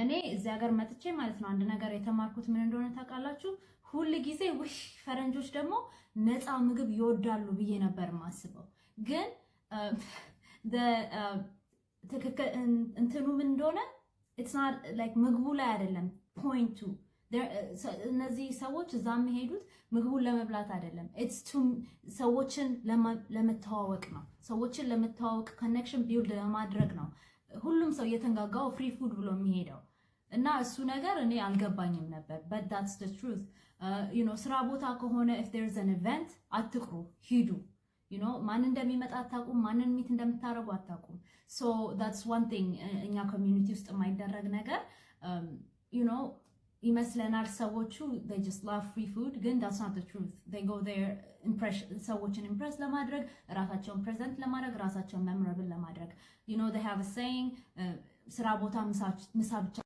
እኔ እዚህ ሀገር መጥቼ ማለት ነው አንድ ነገር የተማርኩት ምን እንደሆነ ታውቃላችሁ? ሁል ጊዜ ውይ ፈረንጆች ደግሞ ነፃ ምግብ ይወዳሉ ብዬ ነበር የማስበው። ግን ትክክል እንትኑ ምን እንደሆነ it's not like ምግቡ ላይ አይደለም point ኡ። እነዚህ ሰዎች እዛ የሚሄዱት ምግቡን ለመብላት አይደለም። It's to ሰዎችን ለመተዋወቅ ነው። ሰዎችን ለመተዋወቅ፣ connection build ለማድረግ ነው። ሁሉም ሰው እየተንጋጋው free food ብሎ የሚሄደው እና እሱ ነገር እኔ አልገባኝም ነበር። But that's the truth. ስራ ቦታ ከሆነ if there's an event አትቅሩ፣ ሂዱ። ማን እንደሚመጣ አታውቁም። ማንን meet እንደምታደርጉ አታውቁም። So that's one thing እኛ community ውስጥ የማይደረግ ነገር። ይመስለናል ሰዎቹ they just love free food፣ ግን that's not the truth. They go there ሰዎችን impress ለማድረግ፣ ራሳቸውን present ለማድረግ፣ ራሳቸውን memorable ለማድረግ። They have a saying፣ ስራ ቦታ ምሳ ብቻ